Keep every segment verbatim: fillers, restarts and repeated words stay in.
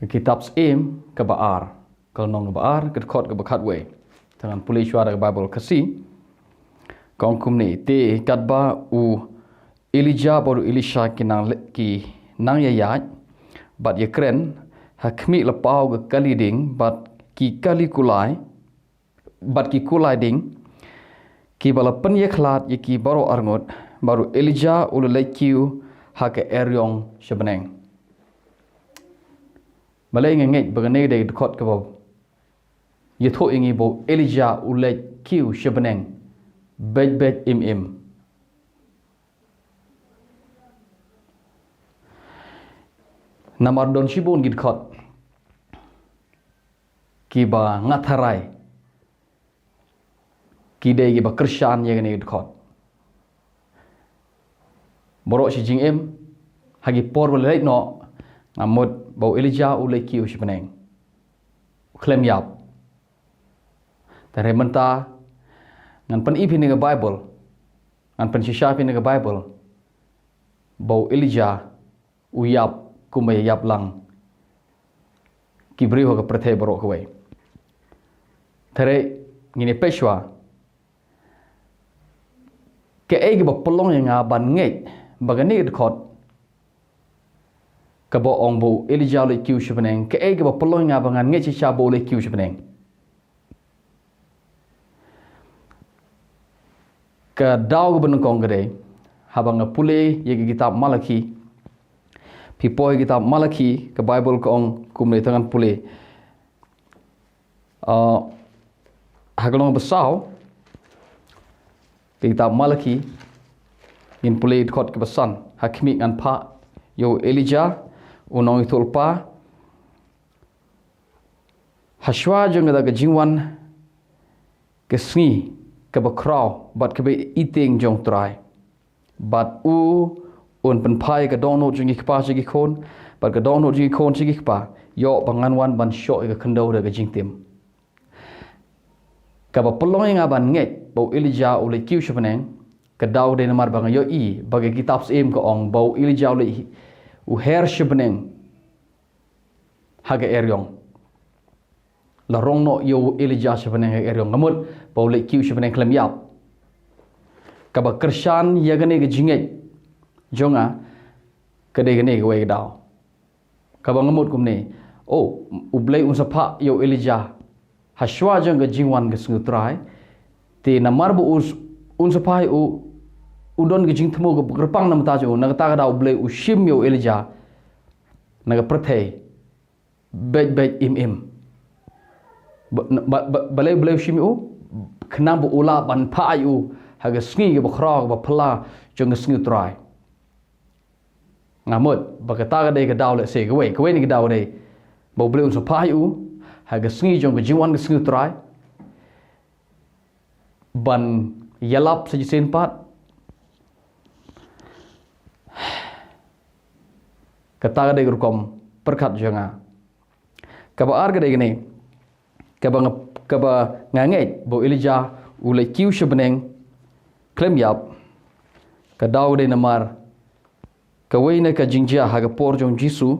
Kitab Syiem kaba ar, ka lynnong kaba ar, ka dkhot kaba khatwei. Te ngan pule shuwa da ka Baibl Khasi. Ka ong kumne: Te katba u Elijah bad u Elisha ki nang le-, ki nang ïaïaid bad ïakren ha khmih lypa ka kali ding bad ki kali kulai, bad ki kulai ding, kiba la pynïakhlad ïa ki baroh arngut, bad u Elijah u la leit kiew ha ka eriong sha bneng. Balei nga ngeit ba kane ka dei ka dkhot kaba ïathuh ïa ngi ba u Elijah u leit kiew sha bneng beit beit im im? Namar don shibun ki dkhot kiba nga tharai ki dei kiba kyrshan ïa kane ka dkhot. Baroh shi jingim, ha ki por ba la leit noh, nga mut ba u Elijah u leit kiew sha bneng, u khlem ïap. Te hynrei mynta ngan pyni ïa phi na ka Baibl, ngan pynshisha ïa phi na ka Baibl ba u Elijah u ïap kumba ïap lang ki briew ha ka pyrthei baroh kawei. Te hynrei ngin ïa peit shuwa kaei kaba pynlong ïa nga ban ngeit ba kane ka dkhot kaba ong ba u Elijah u leit kiew sha bneng, kaei kaba pynlong ïa nga ba ngan ngeit shisha ba u leit kiew sha bneng. Ka daw kaba nyngkong ka dei, haba nga pule ïa ka kitab Malaki, phi poi ïa ka kitab Malaki, ka Baibl ka ong kumne, te ngan pule. Ah, ha ka lynnong ba saw ka kitab Malaki, ngin pule dkhot kaba san: Ha khmih ngan phah ïa u Elijah u nongïathuhlypa ha shuwa jong kata ka jingwan ka sngi kaba khraw bad kaba itieng jong u Trai. Bad u un pynphai ka dohnud jong ki kpa sha ki khun, bad ka dohnud jong ki khun sha ki kpa, ïoh ba ngan wan ban shoh ïa ka khyndew da ka jingtim. Kaba pynlong ïa nga ban ngeit ba u Elijah u leit kiew sha bneng, ka daw dei namar ba nga ïohi ba ka kitab Syiem ka ong ba u Elijah u leit, u her sha bneng ha ka eriong. La rong noh ïa u Elijah sha bneng ha ka eriong, nga mut ba u leit kiew sha bneng khlem ïap. Kaba kyrshan ïa kane ka jingngeit jong nga, ka dei kane kawei ka daw. Kaba nga mut kumne, oh, u Blei un sa phah ïa u Elijah ha shuwa jong ka jingwan ka sngi u Trai. Te namar ba u s-, un sa phah ïa u, u don ka jingthmu kaba kyrpang na ka bynta jong u, na kata ka daw u Blei u shim ïa u Elijah na ka pyrthei beit beit im im. Ba, ba, ba, balei, balei u shim ïa u? Khnang ba u lah ban phah ïa u ha ka sngi kaba khraw kaba phylla jong ka sngi u Trai. Nga mut ba kata ka dei ka daw lehse kawei, kawei na ki daw ka dei ba u Blei un sa phah ïa u ha ka sngi jong ka jingwan ka sngi u Trai ban ïalap sa shisien pat. Kata ka dei ka rukom pyrkhat jong nga. Kaba ar ka dei kane, kaba nga, kaba nga ngeit ba u Elijah u leit kiew sha bneng khlem ïap, ka daw ka dei namar kawei na ka jingjia ha ka por jong u Jisu,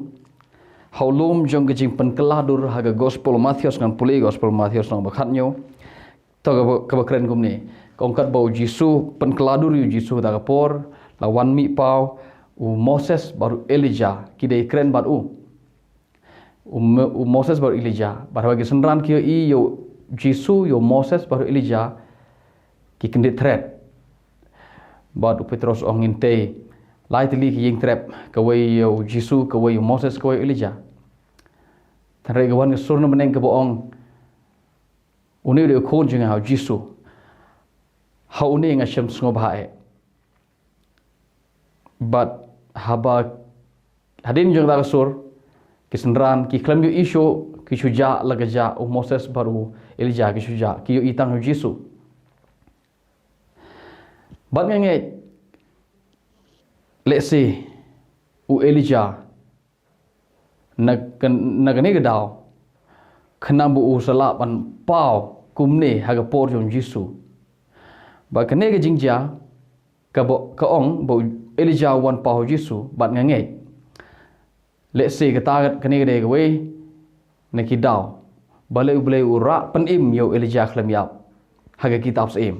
ha u lum jong ka jingpynkylla dur ha ka Gospel Mathaios, ngan pule Gospel Mathaios lynnong ba khathynñiew. To kaba, kaba kren kumne. Ka ong katba u Jisu, pynkylla dur ïa u Jisu ha kata ka por, la wan mih paw u Moses bad u Elijah, ki dei kren bad u. U Mo-, u Moses bad u Elijah, bad haba ki synran ki ïohi ïa u Jisu, ïa u Moses bad u Elijah, ki kyndit thret. Bad u Petros u ong, ngin tei lai tylli ki ïing trep, kawei ïa u Jisu, kawei ïa u Moses, kawei ïa u Elijah. Hynrei ka wan ka sur na bneng kaba ong, une u dei u khun jong nga ha u Jisu. Ha une nga shem sngewbha eh. Bad haba hadien jong kata ka sur, ki synran ki khlem ïohi shuh, ki shu jah la ka jah u Moses bad u Elijah, ki shu jah, ki ïohi tang u Jisu. Bad nga ngeit lehse u Elijah na ka, na kane ka daw, khnang ba u sa lah ban paw kumne ha ka por jong u Jisu. Bad kane ka jingjia kaba, ka ong ba u Elijah u wan paw u Jisu, bad nga ngeit Lehse kata kane ka dei kawei na ki daw ba leh U Blei u rah pynim ïa u Elijah khlem ïap ha ka kitab Syiem.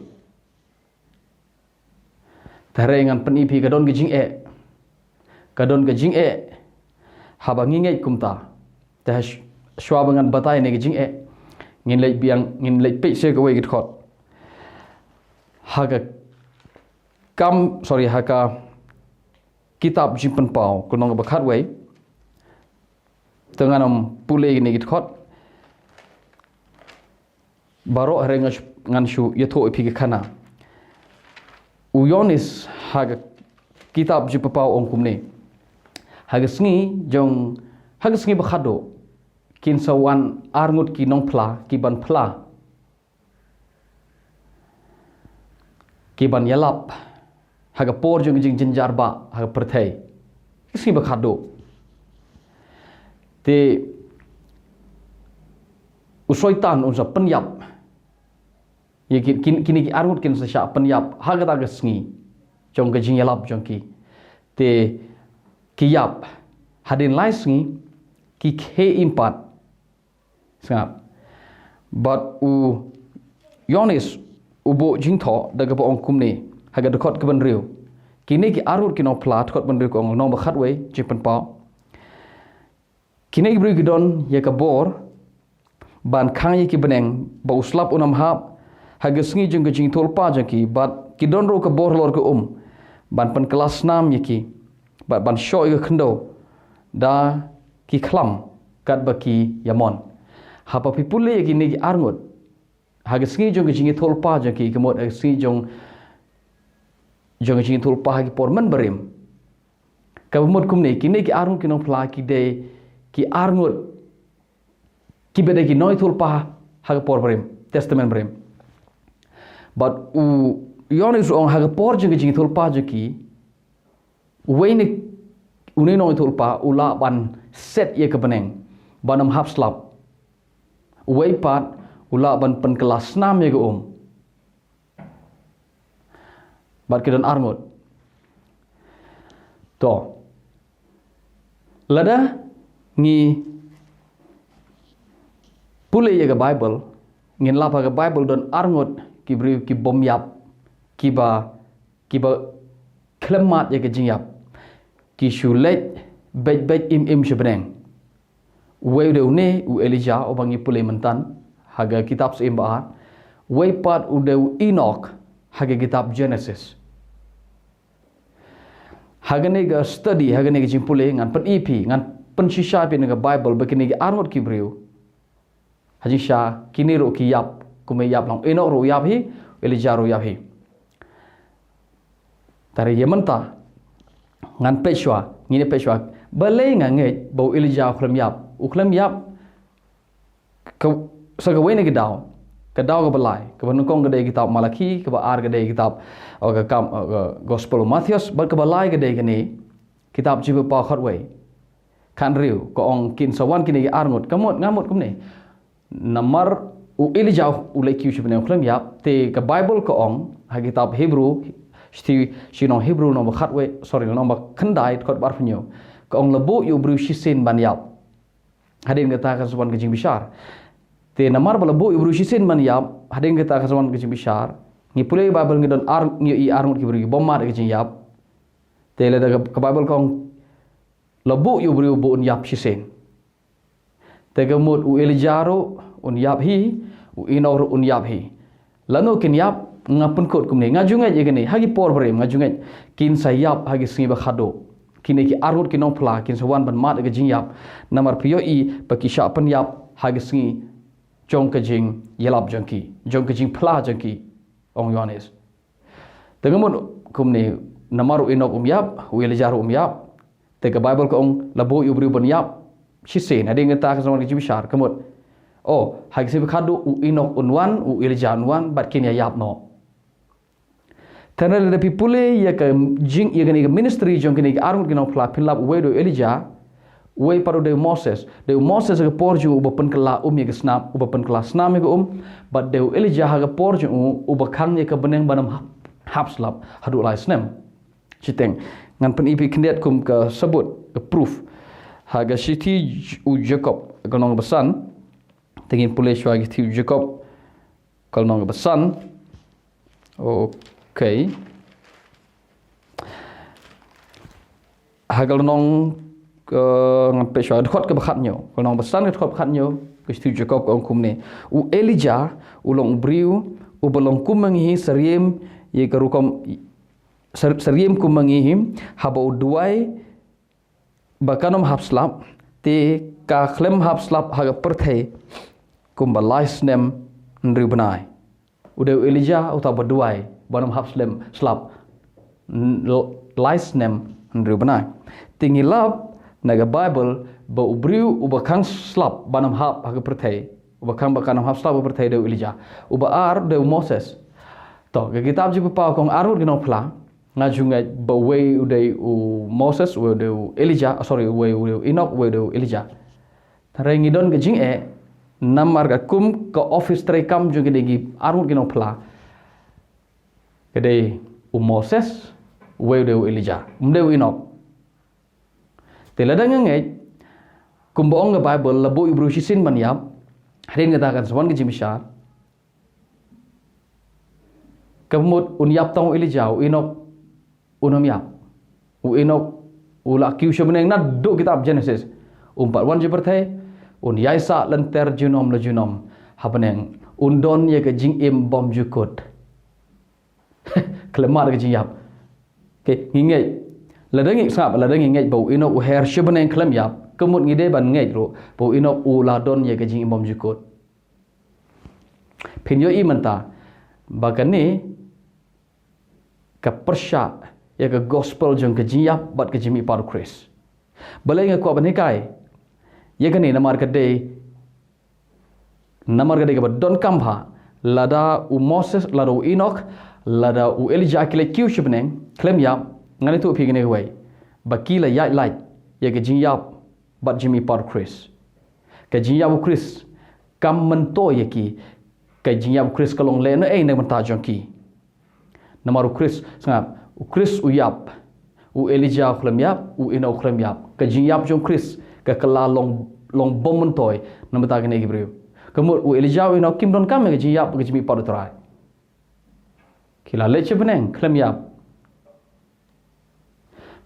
Te hynrei ngan pyni phi ka don ka jingeh. Ka don ka jingeh haba ngi ngeit kumta. Te sh- shuwa ba ngan batai ïa ka jingeh, ngin leit biang, ngin leit peit sha kawei ka dkhot. Ha ka kam, sorry, ha ka kitab Jingpynpaw, ka lynnong ba khatwei. Te ngan ym pule ïa kine ki dkhot baroh, hynrei ngan shu, ngan shu ïathuh ïa phi ka khana. U Ïoannis ha ka kitab Jingpynpaw u ong kumne: Ha ka sngi jong, ha ka sngi ba khadduh, kin sa wan arngut ki nongphla ki ban phla, ki ban ïalap ha ka por jong ka jingjynjar ba ha ka pyrthei. Ka sngi ba khadduh. Te u Soitan un sa pynïap ïa ki, kin, kine ki arngut kin sa shah pynïap ha kata ka sngi jong ka jingïalap jong ki. Te ki ïap hadien lai sngi, ki khie im pat. Sngap. Bad u Ïoannis u buh jingthoh da kaba ong kumne ha ka dkhot kaba hynriew. Kine ki arngut ki nongphla, dkhot ba hynriew ka ong, lynnong ba khatwei Jingpynpaw. Kine ki briew ki don ïa ka bor ban khang ïa ki bneng ba u slap un ym hap ha ka sngi jong ka jingïathuhlypa jong ki, bad ki don ruh ka bor halor ka um ban pynkylla snam ïa ki, bad ban shoh ïa ka khyndew da ki khlam katba ki ïamon. Haba phi pule ïa kine ki arngut ha ka sngi jong ka jingïathuhlypa jong ki, ka mut ha ka sngi jong, jong ka jingïathuhlypa ha ki por mynbarim. Kaba mut kumne, kine ki arngut ki nongphla ki dei ki arngut kiba dei ki nongïathuhlypa ha ka por barim, Testament Barim. Bad u Ïoannis u ong ha ka por jong ka jingïathuhlypa jong ki, uwei na une u nongïathuhlypa u lah ban set ïa ka bneng ban ym hap slap. Uwei pat u lah ban pynkylla snam ïa ka um. Bad ki don arngut. To, lada ngi pule ïa ka Baibl, ngin lap ha ka Baibl don arngut ki briew ki bym ïap, kiba, kiba khlem mad ïa ka jingïap. Ki shu leit beit beit im im sha bneng. Uwei u dei une u Elijah uba ngi pule mynta ha ka kitab Syiem ba ar. Uwei pat u dei u Enok ha ka kitab Genesis. Ha kane ka study, ha kane ka jingpule, ngan pyni ïa phi, ngan pynshisha ïa phi na ka Baibl ba kine ki arngut ki briew, ha jingshisha kine ruh ki ïap, kumba ïap lang u Enok ruh u ïap hi, u Elijah ruh u ïap hi. Te hynrei ïa mynta ngan peit shuwa, ngin ïa peit shuwa. Balei nga ngeit ba u Elijah u khlem ïap? U khlem ïap ka, sa kawei na ki daw. Ka daw kaba lai, kaba nyngkong ka dei kitab Malaki, kaba ar ka dei kitab, oh, ka kam, oh, ka Gospel Mathaios, bad kaba lai ka dei kane kitab Jingpynpaw khatwei, khathynriew, ka ong kin sa wan kine ki arngut. Ka mut, nga mut kumne. Namar u Elijah u leit kiew sha bneng, u khlem ïap, te ka Baibl ka ong ha kitab Hebru, shithi, shi nong Hebru nong ba khatwei, sorry, nong ba khyndai, dkhot ba arphew hynñiew. Ka ong la buh ïa u briew shisien ban ïap. Hadien kata kan sa wan ka jingbishar. Te namar ba la buh ïa u briew shisien ban ïap, hadien kata kan sa wan ka jingbishar. Ngi pule Baibl ngi don ar, ngi ïohi arngut ki briew ki bym mad ïa ka jingïap. Te lada ka, ka Baibl ka ong la buh ïa u briew ba un ïap shisien. Te ka mut u Elijah ruh un ïap hi, u Enok ruh un ïap hi. Lano kin ïap, nga pynkut kumne, nga ju ngeit ïa kane, ha ki por barim, nga ju ngeit kin sa ïap ha ki sngi ba khadduh. Kine ki arngut ki nongphla kin sa wan ban mad ïa ka jingïap. Namar phi ïohi ba ki shah pynïap ha ki sngi jong ka jingïalap jong ki, jong ka jingphla jong ki, ong u Ïoannis. Te nga mut kumne, namar u Enok um ïap, u Elijah ruh um ïap. Te ka Baibl ka ong la buh ïa u briew ban ïap shisien, hadien kata kan sa wan ka jingbishar, ka mut. Oh, ha ki sngi ba khadduh u Enok un wan, u Elijah un wan, bad kin ïa ïap noh. Te hynrei lada phi pule ïa ka jing, ïa kane ka ministry jong kine ki arngut ki nongphla, phin lap uwei u dei u Elijah, uwei pat u dei u Moses. Dei u Moses ha ka por jong u uba pynkylla um ïa ka snam, uba pynkylla snam ïa ka um, bad dei u Elijah ha ka por jong u uba khang ïa ka bneng ban ym hap, hap slap haduh lai snem. Shiteng, ngan pyni ïa phi khyndiat kum ka sabut, ka proof. Ha ka shithi u Jakob, ka lynnong ba san. Te ngin pule shuwa ka shithi u Jakob, ka lynnong ba san. Okay. Ha ka lynnong, eh, ngan pule shuwa, dkhot kaba khathynñiew. Ka lynnong ba san, dkhot ba khathynñiew, ka shithi u Jakob ka ong kumne. U Elijah, u long u briew, uba long kum ma ngi hi, syriem, ïa ka rukom, syr-, syriem kum ma ngi hi, haba u duwai, ba kan ym hap slap, te ka khlem hap slap ha ka pyrthei, kumba lai snem hynriew bnai. U dei u Elijah uta ba duwai, ban ym hap slem slap, n-, l-, lai snem hynriew bnai. Te ngi lap, na ka Bible, ba u briew uba khang slap, ban ym hap ha ka pyrthei, uba khang ba kan ym hap slap ha ka pyrthei u dei u Elijah. Uba ar u dei u Moses. To, ka kitab Jingpynpaw ka ong arngut ki nongphla, nga ju ngeit ba uwei u dei u Moses, uwei u dei u Elijah, ah, sorry, uwei u dei u Enoch, uwei u dei u Elijah. Hynrei ngi don ka jingeh, namar ka kum ka office treikam jong kine ki arngut ki nongphla. Ka dei u Moses, uwei u dei u Elijah, um dei u Enoch. Te lada nga ngeit, kumba ong ka Bible, la buh ïa u briew shisien ban ïap, hadien kata kan sa wan ka jingbishar. Ka mut un ïap tang u Elijah, u Enoch un ym ïap. U Enoch u la kiew sha bneng naduh kitab Genesis. Um pat wan sha pyrthei, un ïaisah lynter junom la junom ha bneng. Un don ïa ka jingim bymjukut. Khlem mad ka jingïap. Okay, ngi ngeit. Lada ngi sngap, lada ngi ngeit ba u Enoch u her sha bneng khlem ïap, ka mut ngi dei ban ngeit ruh ba u Enoch u la don ïa ka jingim bymjukut. Phin ïohi mynta ba kane ka pyrshah ïa ka gospel jong ka jingïap bad ka jingmihpat u Khrist. Balei nga kwah ban hikai ïa kane? Namar ka dei, namar ka dei kaba donkam bha, lada u Moses, lada u Enoch, lada u Elijah ki leit kiew sha bneng khlem ïap, ngan ïathuh ïa phi kane kawei, ba ki la ïaid lait ïa ka jingïap bad jingmihpat u Khrist. Ka jingïap u Khrist kam myntoi ïa ki. Ka jingïap u Khrist ka long lehnohei na ka bynta jong ki. Namar u Khrist, sngap, u Khrist u ïap, u Elijah u khlem ïap, u Enoch u khlem ïap. Ka jingïap jong u Khrist ka kylla long, long bym myntoi na ka bynta kine ki briew. Ka mut u Elijah, u Enoch kim donkam ïa ka jingïap, ka jingmihpat u Trai. Ki la leit sha bneng khlem ïap.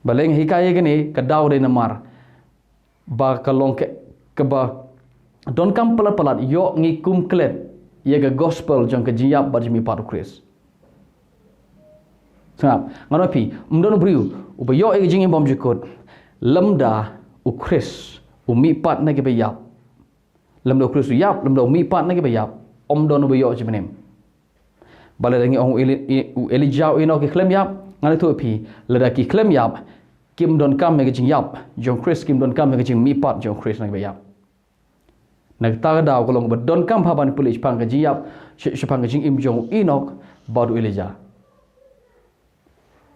Balei nga hikai ïa kane? Ka daw dei namar ba ka long ka, kaba donkam palat palat ïoh ngi kum klet ïa ka gospel jong ka jingïap bad jingmihpat u Khrist. Sngap, ngan ong ïa phi, ym don u briew uba ïoh ïa ka jingim bymjukut lymda u Khrist u mihpat na kiba ïap. Lymda u Khrist u ïap, lymda u mihpat na kiba ïap, ym don uba ïoh jingim. Ba lada ngi ong u Eli-, i-, u Elijah, u Enoch ki khlem ïap, ngan ïathuh ïa phi, lada ki khlem ïap, kim donkam ïa ka jingïap jong u Khrist, kim donkam ïa ka jingmihpat jong u Khrist na kiba ïap. Na kata ka daw ka long ba donkam bha ban pule shaphang ka jingïap, sh-, shaphang ka jingim jong u Enoch bad u Elijah.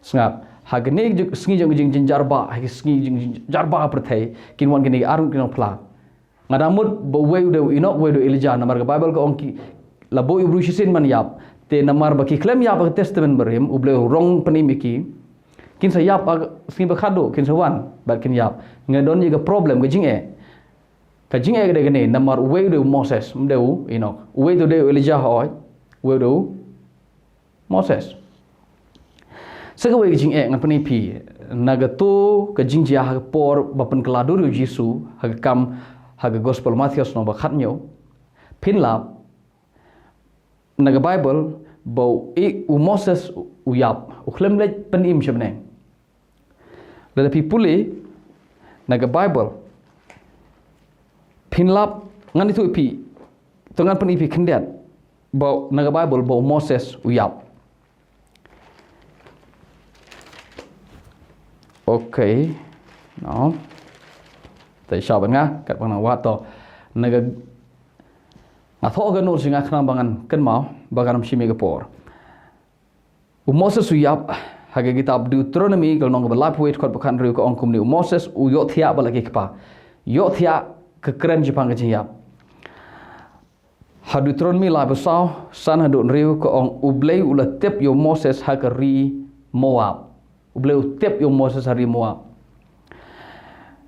Sngap, ha kine ki sngi jong ka jingjynjar ba, ha ki sngi jingjynjar ba ha pyrthei, kin wan kine ki arngut ki nongphla. Nga da mut ba uwei u dei u Enoch, uwei u dei u Elijah, namar ka Bible ka ong ki la buh ïa u briew shisien ban ïap. Te namar ba ki khlem ïap ha ka Testament Barim, U Blei u rong pynim ïa ki. Kin sa ïap ha ka sngi ba khatduh, kin sa wan bad kin ïap. Nga don ïa ka problem, ka jingeh. Ka jingeh ka dei kane, namar uwei u dei u Moses, ym dei u Enoch. Uwei u dei u Elijah, hooid. Uwei u dei u Moses. Sa kawei ka jingeh ngan pyni ïa phi, na kato ka jingjia ha ka por ba pynkylla dur ïa u Jisu, ha ka kam, ha ka Gospel Mathaios lynnong ba khathynñiew. Phin lap na ka Bible ba u, i, u Moses u ïap, u khlem leit pynim sha bneng. Lada phi pule na ka Bible, phin lap, ngan ïathuh ïa phi, to ngan pyni ïa phi khyndiat ba na ka Bible ba u Moses u ïap. Okay. No. Te sha ban nga, kat ban nga wat to. Na ka, nga thoh ka notes jong nga khnang ba ngan kynmaw, ba kan ym shim ïa ka por. U Moses u ïap, ha ka kitab Deuteronomy, ka lynnong kaba laiphew wei, dkhot ba khathynriew ka ong kumne, u Moses u ïohthiah bad la ki kpa. Ïohthiah ka kren shaphang ka jingïap. Ha Deuteronomy laiphew saw, san haduh hynriew ka ong U Blei u la tip ïa u Moses ha ka ri Moab. U Blei u tip ïa u Moses ha ri Moab.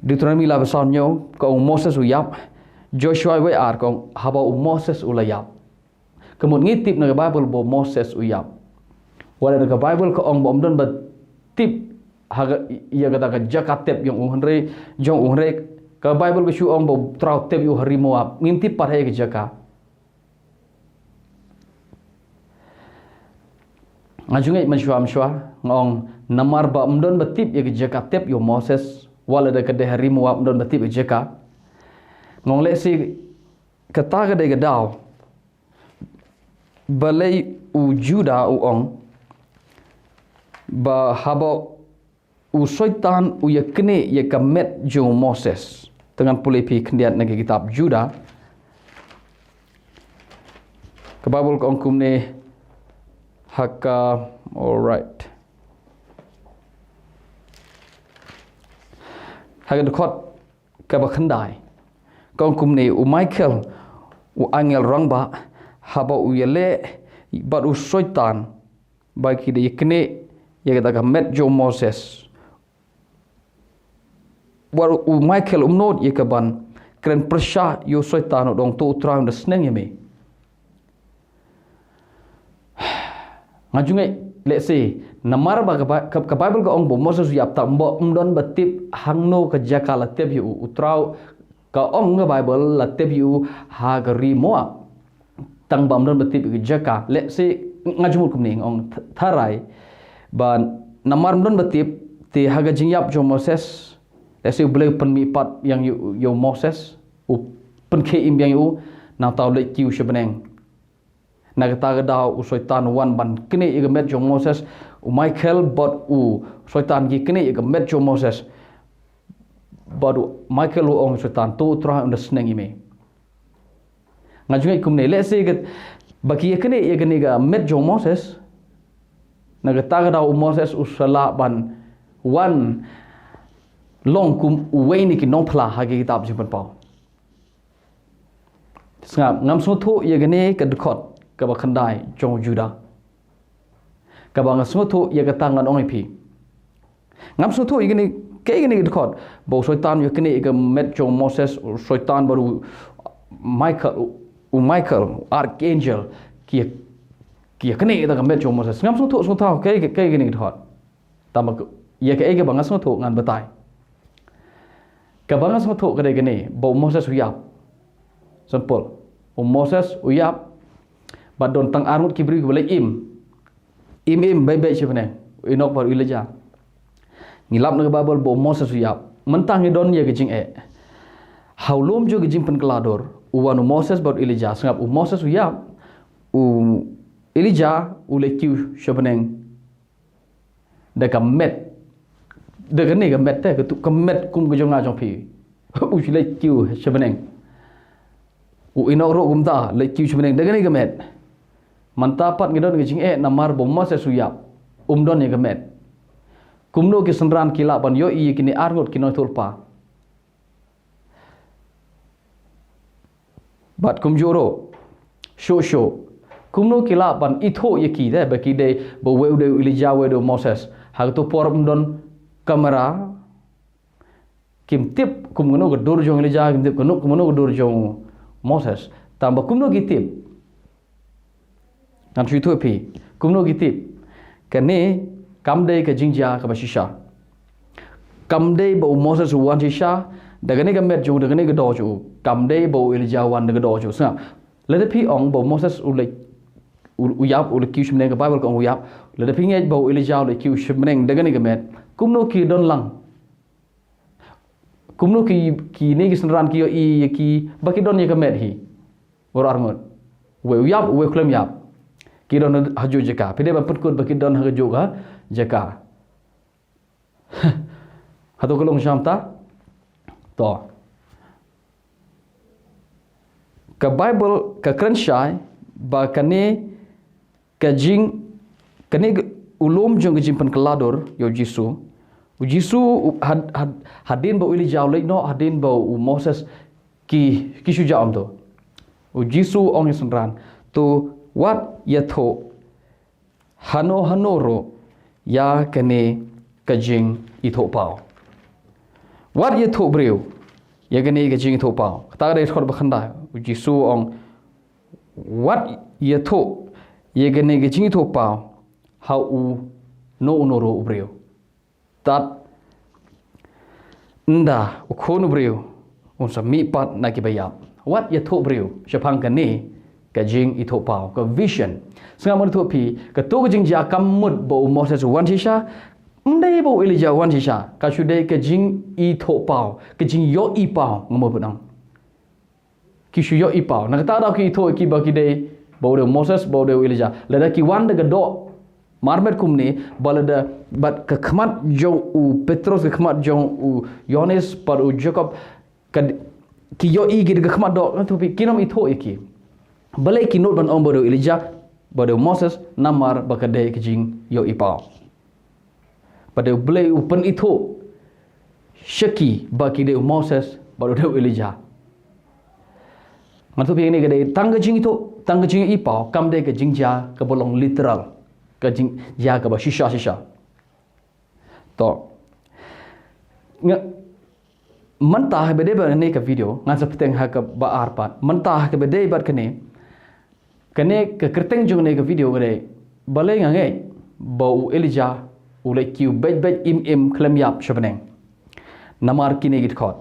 Deuteronomi la ba san ñiew ka ong Moses u ïap. Joshua wei ar ka ong haba u Moses u la ïap. Ka mut ngi tip na ka Bible ba u Moses u ïap. Wat la ka Bible ka ong ba um don ba tip ha ka, ïa kata ka jaka tep jong u, hynrei jong u, hynrei ka Bible ka shu ong ba u trai u tep ïa u ha ri Moab. Ngim tip pat ha ïa ka jaka. Nga ju ngeit mynshuwa mynshuwa, nga ong namar ba um don ba tip ïa ka jaka tep ïa u Moses, wat la da ka dei ha ri Moab um don ba tip ïa ka jaka. Nga ong lehse kata ka dei ka daw. Balei u Judah u ong ba haba u Soitan u ïa knieh ïa ka met jong u Moses? Te ngan pule phi khyndiat na ka kitab Judah. Ka Bible ka ong kumne ha ka, alright. Ha ka dkhot kaba khyndai ka ong kumne, u Michael, u angel rangbah, haba u ïaleh bad u Soitan ba ki da ïa knieh ïa kata ka met jong u Moses. Wat u Michael um nud ïa ka ban kren pyrshah ïa u Soitan, u ong to u Trai un da sneng ïa me. Nga ju ngeit lehse namar ba ka Bi-, ka, ka Bible ka ong ba u Moses u ïap, tang ba um don ba tip hangno ka jaka la tep ïa u, u Trai, ka ong ka Bible la tep ïa u ha ka ri Moab. Tang ba um don ba tip ïa ka jaka. Lehse nga ju mut kumne, nga ong th-, tharai ba namar um don ba tip, te ha ka jingïap jong u Moses, lehse u Blei u pynmih pat ïa u, ïa u Moses, u pynkhie im ïa u, nangta u leit kiew sha bneng. Na kata ka daw u Soitan u wan ban knieh ïa ka met jong u Moses, u Michael bad u Soitan ki knieh ïa ka met jong u Moses. Bad u Michael u ong u Soitan, to u Trai un da sneng ïa me. Nga ju ngeit kumne, lehse ka, ba ki ïa knieh ïa kane ka met jong u Moses, na kata ka daw u Moses u sa lah ban wan long kum uwei na ki nongphla ha ka kitab Jingpynpaw. Sngap, ngam sngewthuh ïa kane ka dkhot kaba khyndai jong u Judah. Kaba nga sngewthuh ïa kata ngan ong ïa phi. Ngam sngewthuh ïa kane, kaei kane ka dkhot ba u Soitan u ïa knieh ïa ka met jong u Moses, u Soitan bad u Michael, u, u Michael, u archangel, ki ïa, ki ïa knieh ïa ka met jong u Moses. Ngam sngewthuh, sngewthuh kaei, kaei kane ka dkhot. Tang ba ka, ïa kaei kaba nga sngewthuh ngan batai. Kaba nga sngewthuh ka dei kane, ba u Moses u ïap. Simple. U Moses u ïap. Bad don tang arngut ki briew kiba leit im. Im im beit beit sha bneng. U Enok bad u Elijah. Ngi lap na ka Bible ba u Moses u ïap. Mynta ngi don ïa ka jingeh. Ha u lum jong ka jingpynkylla dur, u wan u Moses bad u Elijah. Sngap, u Moses u ïap. U Elijah u leit kiew sha bneng da ka met. Da kane ka met te, katu ka met kum ka jong nga jong phi. U leit kiew sha bneng. U Enok ruh kumta, leit kiew sha bneng da kane ka met. Mynta pat ngi don ka jingeh namar ba u Moses u ïap. Um don ïa ka met. Kumno ki synran ki lah ban ïohi ïa kine arngut ki nongïathuhlypa? Bad kumjuh ruh, shuh shuh, kumno ki lah ban ithuh ïa ki te ba ki dei, ba uwei u dei u Elijah, uwei u dei u Moses? Ha kato por ym don kamera, kim tip kum kano ka dur jong u Elijah, kim tip kano, kum kano ka dur jong u Moses. Tang ba kumno ki tip? Ngan shu ïathuh ïa phi. Kumno ki tip? Kane kam dei ka jingjia kaba shisha. Kam dei ba u Moses u wan shisha da kane ka met jong u, da kane ka doh jong u. Kam dei ba u Elijah u wan da ka doh jong u. Sngap. Lada phi ong ba u Moses u leit, u, u ïap, u leit kiew sha bneng, ka Bible ka ong u ïap. Lada phi ngeit ba u Elijah u leit kiew sha bneng da kane ka met, kumno ki don lang? Kumno ki, kine ki synran ki ïohi ïa ki ba ki don ïa ka met hi? Baroh arngut. Uwei u ïap, uwei u khlem ïap. Ki don ha kajuh jaka. Phi dei ban pynkut ba ki don ha kajuh ka jaka. Hato ka long sham ta? To. Ka Bible ka kren shai ba kane ka jing, kane ka, u lum jong ka jingpynkylla dur ïa u Jisu. U Jisu u had, had, hadien ba u Elijah u leit noh, hadien ba u Moses, ki, ki shu jah kumto. U Jisu u ong ïa u synran, to wat ïathuh hano hano ruh ïa kane ka jingithuhpaw. Wat ïathuh briew ïa kane ka jingïathuhpaw. Kata ka dei dkhot ba khyndai. U Jisu u ong, wat ïathuh ïa kane ka jingïathuhpaw ha uno uno ruh u briew. Tad ynda u Khun u briew un sa mihpat na kiba ïap. Wat ïathuh briew shaphang kane ka jingïathuhpaw, ka vision. Sngap, ngan ïathuh phi, kato ka jingjia kam mut ba u Moses u wan shisha, ym dei ba u Elijah u wan shisha. Ka shu dei ka jingïathuhpaw, ka jingïohipaw, nga mut ban ong. Ki shu ïohipaw. Na kata ka daw ki ithuh ïa ki ba ki dei, ba u dei u Moses, ba u dei u Elijah. Lada ki wan da ka doh marmet kumne, ba lada bad ka khmat jong u Petros, ka khmat jong u Ïohannes bad u Jakob, ka d-, ki ïohi ki da ka khmat doh, ngan ïathuh phi, kin ym ithuh ïa ki. Balei ki nud ban ong ba u dei u Elijah, ba u dei u Moses, namar ba ka dei ka jingïohipaw. Ba dei U Blei u pynithuh sha ki ba ki dei u Moses, ba u dei u Elijah. Ngan ïathuh phi, kane ka dei tang ka jingithuh, tang ka jingïohipaw, kam dei ka jingjia kaba long literal, ka jingjia kaba shisha shisha. To. Nga, mynta haba dei bad kane ka video, ngan sa bteng ha kaba ar pat. Mynta haba dei bad kane, kane ka kyrteng jong kane ka video ka dei, balei nga ngeit ba u Elijah u leit kiew beit beit im im khlem ïap sha bneng. Namar kine ki dkhot.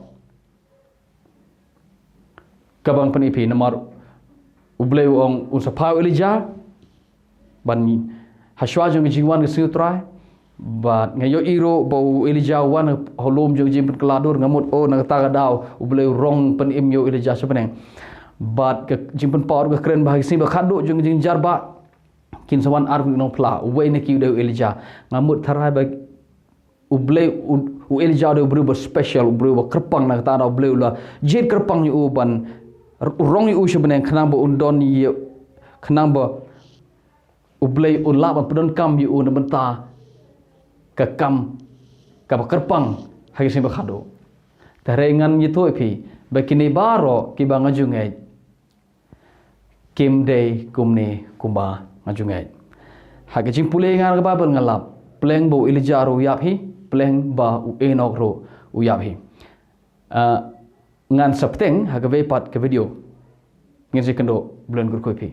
Kaba ngan pyni phi, namar U Blei u ong un sa phai u Elijah, ban, ha shuwa jong ka jingwan ka sngi U Trai. Bad nga ïohi ruh ba u Elijah u wan ha lum jong ka jingpynkylla dur, nga mut, oh, na kata ka daw U Blei u rong pynim ïa u Elijah sha bneng. Bad ka jingpynpaw ruh ka kren ba ha ka sngi ba khatduh jong ka jingjarbah, kin sa wan ar ngut ki nongphla, uwei na ki u dei u Elijah. Nga mut tharai ba U Blei u, u Elijah u dei u briew ba special, u briew ba kyrpang, na kata ka daw U Blei u la jied kyrpang ïa u ban r-, rong ïa u sha bneng khnang ba un don ïa, khnang ba U Blei un lah ban pyndonkam ïa u na bynta ka kam kaba kyrpang ha ka sngi ba khatduh. Te hynrei ngan ïathuh ïa phi ba kine baroh kiba nga ju ngeit kim dei kumne kumba nga ju ngeit. Ha ka jingpule nga na ka Baibl nga lap, pleng ba u Elijah ruh u ïap hi, pleng ba u Enok ruh u ïap hi. Ah, ngan sa bteng ha kawei pat ka video. Ngin sa ïakynduh, U Blei un kyrkhu ïa phi.